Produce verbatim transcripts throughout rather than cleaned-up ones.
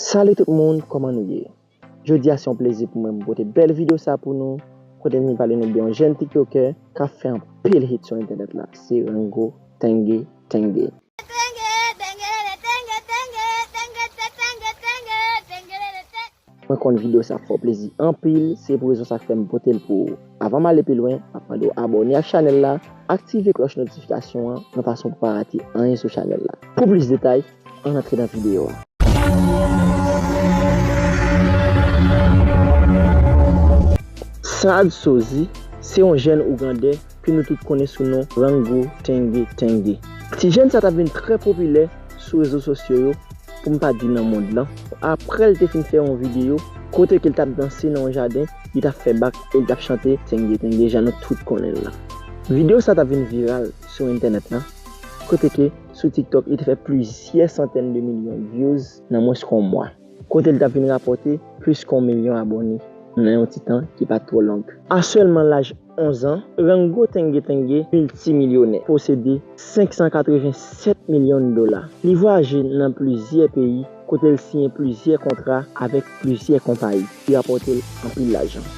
Salut tout moun, kòman nou ye? Jodi a se yon plezi pou mwen m pote bèl videyo sa pou nou, kote m vin pale nou de yon jèn tiktokè k ap fè anpil hit sou entènèt la, se Rango Tenge Tenge. Mwen konn videyo sa fè w plezi anpil, se pou rezon sa k fè m pote l pou ou. Avan m ale pi lwen, m ap mande w abòne ak chanèl la, aktive klòch notifikasyon an, yon fason pou pa rate anyen sou chanèl la. Pou plis detay, ann antre nan videyo a. Saad Sozi se yon jèn ougandè ke nou tout konnen sou non Rango Tenge Tenge. Ti jèn sa t ap vin trè popilè sou rezo sosyo yo, pou m pa di nan mond lan, apre l te fin fè yon videyo kote ke l t ap danse nan yon jaden, li t ap fè bak e l t ap chante tenge tenge jan nou tout konnen l lan. Videyo sa t ap vin viral sou entènèt lan, kote ke sou TikTok li te fè plizyè santèn de milyon views nan mwens ke yon mwa, kote l t ap vin rapòte plis ke yon milyon abòne nan yon ti tan ki pa t twò long. A sèlman laj onz an, Rango Tenge Tenge miltimilyonè, posede senk san katreven sèt milyon dola. Li vwayaje nan plizyè peyi, kote l siyen plizyè kontra avèk plizyè konpayi ki rapòte l anpil lajan.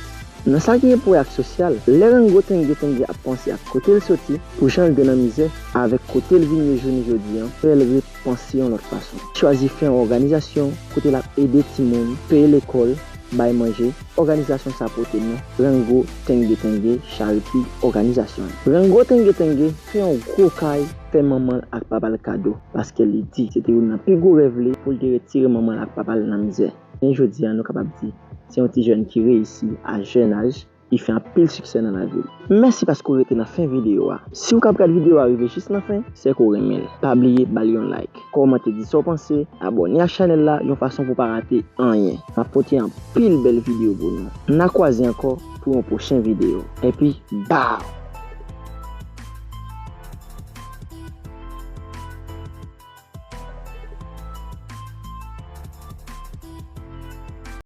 Nan sa ki gen pou wè ak sosyal, lè Rango Tenge Tenge ap panse ak kote l soti, pou jan l te nan mizè, avèk kote l vin ye jounen jodi an, fè l repanse yon lòt fason. Chwazi fè yon òganizasyon kote l ap ede timoun, peye lekòl, bay manje. Òganizasyon sa pote non Rango Tenge Tenge Charity Organization. Rango Tenge Tenge fè yon gwo kay, fè manman l ak papa l kado, paske li di se te youn nan pi gwo rèv li pou l te retire manman l ak papa l nan mizè. Men jodi a, nou kapab di se yon ti jèn ki reyisi a jèn aj, li fè anpil siksè nan lavi l. Mèsi paske w rete nan fen videyo a. Si w k ap gad videyo a rive jis nan fen, se ke w renmen l. Pa bliye ba l yon like, kòmante, di sa w panse, abòne ak chanèl la yon fason pou w pa rate anyen. M ap pote anpil bèl videyo pou nou. N a kwaze ankò pou yon pwochen videyo. Epi, baw!